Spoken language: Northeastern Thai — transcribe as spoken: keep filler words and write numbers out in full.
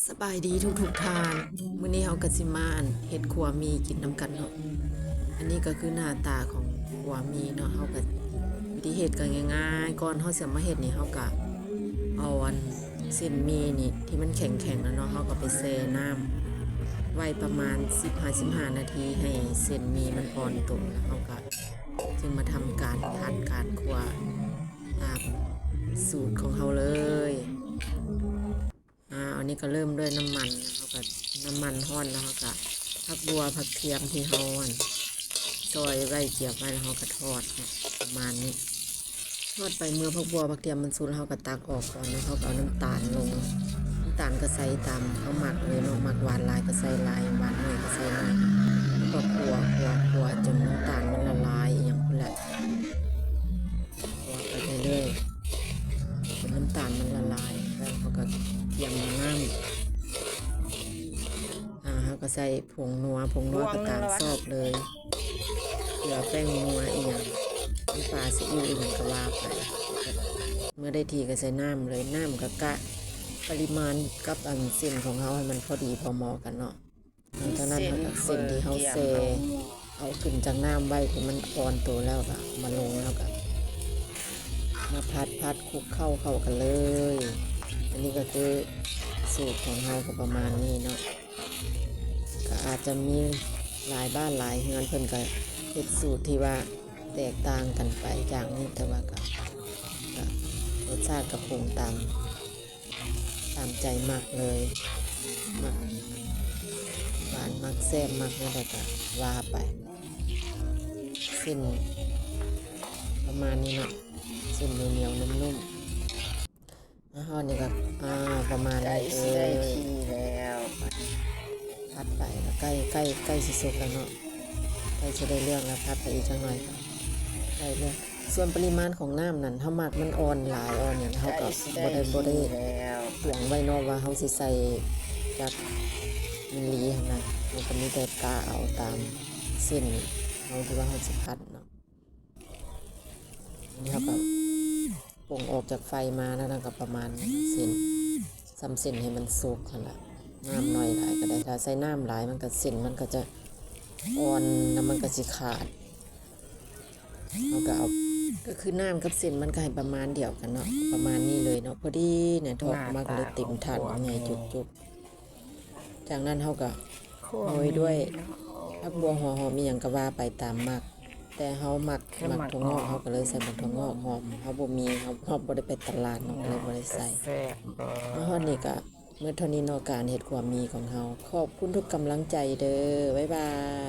สบายดีทุกๆท่าน มื้อนี้เฮาก็สิมาอันเฮ็ดขั่วหมี่กินนำกันเนาะ อันนี้ก็คือหน้าตาของขั่วหมี่เนาะ เฮาก็วิธีเฮ็ดก็ง่ายๆ ก่อนเฮาสิมาเฮ็ดนี่ เฮาก็เอาอันเส้นหมี่นี่ที่มันแข็งๆแล้วเนาะ เฮาก็ไปแช่น้ำไว้ประมาณสิบหาสิบห้านาที ให้เส้นหมี่มันอ่อนตัว แล้วเฮาก็จึงมาทำการผัดการขั่วตามสูตรของเฮาเลย อ่า อันนี้ก็เริ่มด้วยน้ำมัน แล้วเฮาก็น้ำมันฮ้อนแล้วเฮาก็ผักบัวผักเทียมที่เฮาอันซอยไว้เจียบไว้แล้วเฮาก็ทอดเนาะ ประมาณนี้ ทอดไปเมื่อผักบัวผักเทียมมันสุกแล้วเฮาก็ตักออกก่อน แล้วเฮาก็เอาน้ำตาลลง น้ำตาลก็ใส่ตามเฮามักเลยเนาะ มักหวานหลายก็ใส่หลาย หวานน้อยก็ใส่น้อย แล้วก็ขั่วขั่วขั่วจนน้ำตาลมันละลายอหย่างพู้นแหละ ขั่วไปเรื่อยๆ จนน้ำตาลมันละลาย แล้วเฮาก็เตรียมน้ำ อ่า เฮาก็ใส่ผงนัว ผงนัวก็ตามชอบเลย เกลือแป้งนัวอีหยัง น้ำปลาซีอิ๊วอีหยังก็ว่าไป เมื่อได้ที่ก็ใส่น้ำเลย น้ำก็กะปริมาณกับอันเส้นของเฮาให้มันพอดีพอเหมาะกันเนาะ หลังจากนั้นเฮาก็เส้นที่เฮาแช่เอาขึ้นจากน้ำไว้ที่มันอ่อนตัวแล้วก็เอามาลง แล้วก็มาผัดผัดคลุกเคล้าเข้ากันเลย อันนี้ก็คือสูตรของเฮาก็ประมาณนี้เนาะ ก็อาจจะมีหลายบ้านหลายเฮือนเพิ่นก็เฮ็ดสูตรที่ว่าแตกต่างกันไปจากนี้ แต่ว่าก็ ก็รสชาติก็ปรุงตาม ตามใจมักเลย มักหวานมักแซ่บมักแนวใดก็ว่าไป เส้นประมาณนี้เนาะ เส้นเหนียวๆนุ่มๆ แล้วเฮานี่ก็ อ่า ประมาณนี้ ใกล้สิได้ที่แล้ว ผัดไปแล้ว ใกล้ใกล้ใกล้สิสุกแล้วเนาะ ใกล้สิได้เรื่องแล้ว ผัดไปอีกจักหน่อยก็ได้เรื่อง ส่วนปริมาณของน้ำนั่น เฮามักมันอ่อนหลายอ่อนหยัง เฮาก็บ่ได้ บ่ได้ตวงไว้เนาะว่าเฮาสิใส่จักมิลลิหั้นนะ เฮาก็มีแต่กะเอาตามเส้นเฮาที่ว่าเฮาสิผัดเนาะ อันนี้เฮาก็ปรุงออกจากไฟมาแล้วนะ ก็ประมาณเส้น ส่ำเส้นให้มันสุกหั้นล่ะ น้ำน้อยหลายก็ได้ ถ้าใส่น้ำหลายมันก็เส้นมันก็จะอ่อน แล้วมันก็สิขาด เฮาก็เอา ก็คือน้ำกับเส้นมันก็ให้ประมาณเดียวกันเนาะ ประมาณนี้เลยเนาะ พอดีเนี่ย ทอดออกมาก็เลยเต็มถาดใหญ่จุกๆ จากนั้นเฮาก็โรยด้วยผักบัวหัวหอมอีหยังก็ว่าไปตามมัก แต่เฮามัก มักถั่วงอก เฮาก็เลยใส่บักถั่วงอกหอม เฮาบ่มี เฮา เฮาบ่ได้ไปตลาดเนาะ ก็เลยบ่ได้ใส่ แซ่บบ่ มาฮอดนี่ก็ เมื่อเท่านี้เนาะ การเฮ็ดขั่วหมี่ของเฮา ขอบคุณทุกกำลังใจเด้อ บ๊ายบาย